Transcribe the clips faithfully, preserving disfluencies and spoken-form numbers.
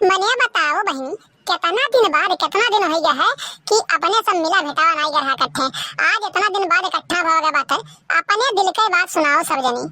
मने बताओ बहिनी, केतना दिन बाद, केतना दिन होइ गया है कि अपने सब मिला भेटावा नाई गरहा इकट्ठे। आज एतना दिन बाद इकट्ठा भवा गया बाटे, अपने दिल के बात सुनाओ सब जनी।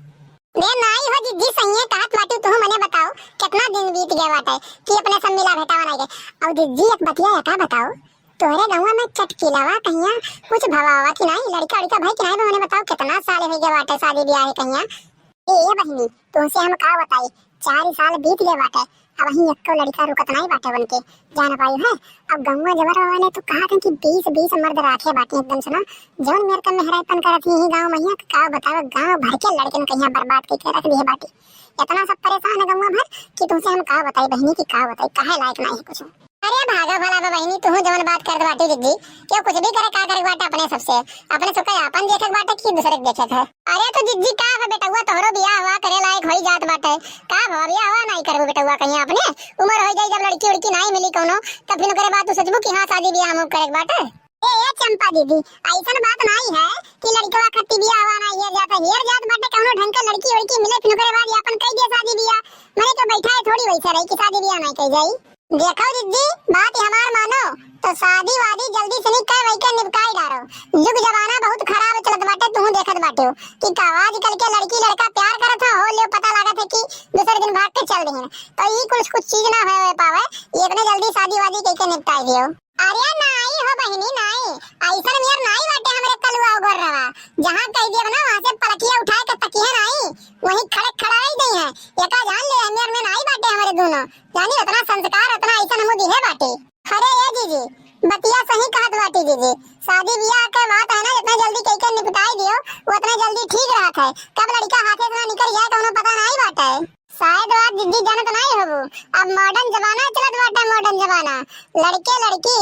दे नाई हो जिज्जी, सहिए कहत बाटू तुहू। मने बताओ, केतना दिन बीत गया बाटे कि अपने सब मिला भेटावा नाई गए। और जिज्जी, एक बतिया एका बताओ, तोहरे गौवा में चटकीलावा कहिया कुछ भवावा कि नाई? लड़का उड़का भई कि नाई? मने बताओ, केतना साल होइ गया बाटे शादी ब्याह कहिया। ए, ए बहिनी, तुमसे हम का बताई, चार साल बीत गए बाटे, अबहीं एक्को लड़का रुकत नाई बाटे बनके। जान पाई है, अब गौवा जबर वाले तो कहत हैं कि बीस बीस मर्द राखे बाटे एकदम से ना, जौन मेर का मेहराईपन करत ही, ही गाँव महिया का बतावे, गाँव भर के लड़कन कहिया बर्बाद कइके रख दिए बाटे। इतना सब परेशान है गौवा भर कि तुमसे हम का बताई बहिनी, कि का बताई, कहे लायक नाई है कुछ। अरे भागा भला बा बहिनी, तुहू जवन बात करत बाटू जिज्जी, केहू कुछ भी करे, का करे बाटे अपने सबसे, अपने सबका आपन देखे के बाटे कि दूसरे के देखे के है। अरे तो जिज्जी का है बेटउआ, तोहरो बियाह हुआ करे लायक होई जात बाटे, का भवा बियाह हुआ नाई करबू बेटउआ कहिया अपने? उमर होई जाई जब लड़की उड़की नाई मिली कौनो, तब फिर ओकरे बाद तू सोचबू कि हाँ शादी बियाह हमहू करे के बाटे। ए, ए चंपा दीदी, ऐसन बात नाई है कि लड़कवा खातिर बियाह हुआ नाई हेर जात है, हेर जात बाटे, कौनो ढंग के लड़की उड़की मिले फिर ओकरे बाद आपन कई दिया शादी बियाह, मने तो बैठा है थोड़ी वैसे रही कि शादी बियाह नाई कई जाई। देखो जिज्जी, बात हमार मानो, तो शादी वादी जल्दी से नहीं कर, वही के निपटाई डारो। युग जमाना बहुत खराब चलत बाटे, तुहू देखत बाटे हो कि का आजकल के लड़की लड़का प्यार करत हो, हो लियो पता लागत है कि दूसरे दिन भाग के चल दिहिन। तो ई कुछ, कुछ चीज ना होए पावे, ये इतने जल्दी शादी वादी कइके निपटाई दियो। अरे नाई हो बहिनी नाई, ऐसन मेर नाई बाटे हमरे कलुआ उगर रहा, जहाँ कह दिया ना वहाँ से पलकिया उठाए के तकिया नाई, वहीं खड़े खड़ा रह गई है। एका जान ले, मेर में नाई बाटे हमरे दोनों, जानी उतना संस्कार, उतना ऐसन हमू दिहे बाटे। अरे ए जीजी, बतिया सही कहत बाटी जीजी, शादी बियाह के बात है ना, जितना जल्दी कइके निपटाई दियो, उतना जल्दी ठीक रहत है। कब लड़का हाथे से ना निकल जाए, कौनो पता नाई बाटे। शायद बात जीजी जानत नाई होबू, अब modern जमाना चलत बाटे, modern जमाना। लड़के लड़की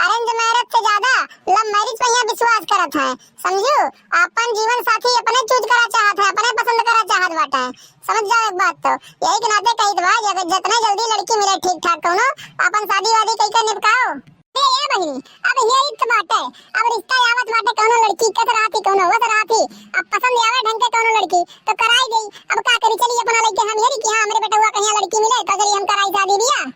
arrange marriage से ज्यादा love marriage पे यहाँ विश्वास करत हैं, समझू? अपन जीवन साथी अपने choose करा चाहत हैं, अपने पसंद करा चाहत बाटे। समझ जाओ एक बात तो, यही के नाते कहित बा, जब जितना जल्दी लड़की मिले ठीक ठाक कौनो, अपन शादी वादी कइके निपटाओ। ए, ए बहिनी, अब यही तो बाटे, अब रिश्ता आवत बाटे, कौनो लड़की कस रहती, कौनो वस रहती, अब पसंद आवे ढंग के कौनो लड़की, तो कराई गई। अब का करी, चली अपना लइके हम यही कि हाँ, हमरे बेटउआ कहिया लड़की मिले, तो चली हम कराई शादी बियाह।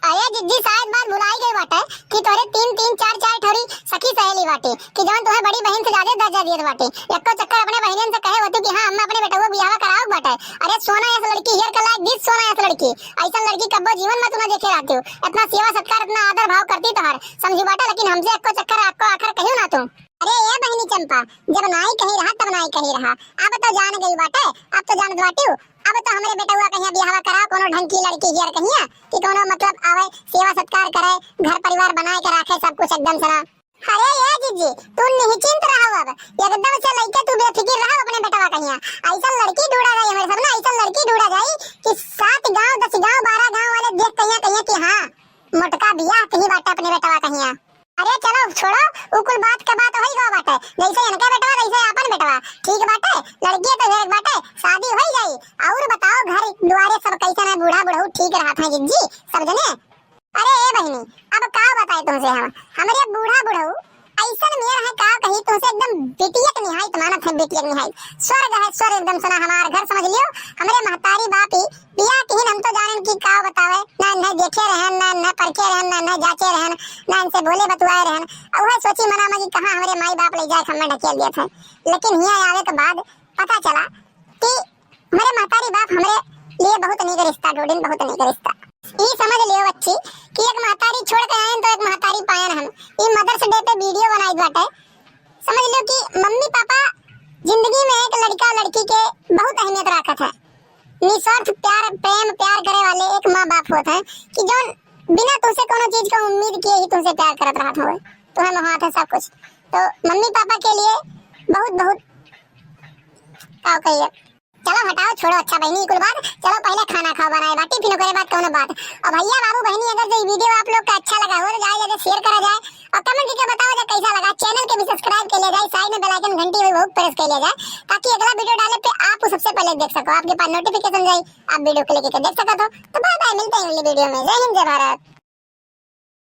अरे जिज्जी, शायद बात भुलाई गई बाटे कि तोहरे तीन तीन, चार चार ठौरी सखी सहेली बाटे कि जौन तोहे बड़ी बहिन से ज्यादा दर्जा दियत बाटे। एक्को चक्कर अपने बहिनन से कहे होतू कि हाँ, हम अपने बेटउआ बियाहवा करावक बाटे। अरे सोना ऐस लड़की, हीर के लायक बीस सोना ऐस लड़की, ऐसन लड़की कब्बो जीवन में तू ना देखे रहती हो। इतना सेवा सत्कार, इतना आदर भाव करती तोहार, समझू बाटे, लेकिन हमसे एक्को चक्कर, एक्को आखर कहियो ना तू। अरे ए बहिनी चंपा, जब नाई कही रहा, तब नाई कही रहा, अब तो जान गई बाटे, अब तो जानत बाटू, अब तो हमरे बेटउआ कहिया बियाहवा करा, कौनो ढंग की लड़की हीर कहिया कि कौनो मतलब आवे, सेवा सत्कार करे, घर परिवार बनाए के राखे, सब कुछ एकदम से ना। अरे ए जीजी, तू निश्चिंत रहो, अब एकदम से लइके तू बेफिकिर रहो अपने बेटवा कहिया। ऐसन लड़की ढूंढा जाई हमरे सब ना, ऐसन लड़की ढूंढा जाई कि सात गांव, दस गांव, बारह गांव वाले देख कहिया, कहिया कि हाँ, मोटका बियाह कहीं बाटे अपने बेटवा कहिया। अरे चलो छोड़ो, उ कुल बात का बात होई गवा बाटे, जैसे इनका बेटवा वैसे आपन बेटवा। ठीक बाटे, लड़की तो हेरक बाटे, शादी होई जाई। और बताओ घर दुआरे सब कैसन है, बूढ़ा बुढ़ऊ ठीक रहत है जिज्जी सब जने? अरे ए बहिनी, अब का बताई तुमसे हम, हमरे बूढ़ा बुढ़ऊ ऐसन मेर है का कही तुमसे, एकदम बिटिया के निहायत मानत है, बिटिया के निहायत। स्वर्ग है स्वर्ग एकदम सना हमार घर समझ लियो। हमरे महतारी बाप ही बियाह किहिन हम तो जानेन कि का बतावे, ना इन्हें देखे रहन, ना इन्हें परखे रहन, ना इन्हें जांचे रहन, ना इनसे बोले बतुआए रहन। और वह सोची मना में कि कहाँ हमरे माई बाप ले जाए, हमें ढकेल दिया था। लेकिन हियाँ आवे के बाद पता चला कि हमरे महतारी बाप हमरे लिए बहुत नीक रिश्ता ढूंढिन, बहुत नीक रिश्ता। ई समझ लियो बच्ची कि एक महतारी छोड़ के आयन तो एक महतारी पायन हम। ई Mother's Day पे video बनाई बाटे। समझ लियो कि मम्मी पापा जिंदगी में एक लड़का लड़की के बहुत अहमियत रखत है। निस्वार्थ प्यार, प्रेम, प्यार करे वाले एक माँ बाप होत हैं कि जौन बिना तुमसे कोनो चीज का उम्मीद किए ही तुमसे प्यार करत रहत होए, तुम्हें मोहात है सब कुछ। तो मम्मी पापा के लिए बहुत, बहुत का कहिए। चलो हटाओ, छोड़ो, अच्छा बहिनी कुल बात, चलो पहले खाना खाओ, बनाए बाटी, फिर ओकरे बाद कोनो बात। और भैया बाबू बहिनी अगर जो ये video आप लोग का अच्छा लगा हो तो जाए जाके share करा जाए और comment करके बताओ जाए कैसा लगा। Channel के भी subscribe कर लिया जाए, side में bell icon घंटी हुई वो press कर लिया जाए ताकि अगला video डाले पे आप सबसे पहले देख सको, आपके पास notification जाए, आप video click करके देख सकते हो। तो bye bye, मिलते हैं अगली video में। जय हिंद, जय भारत।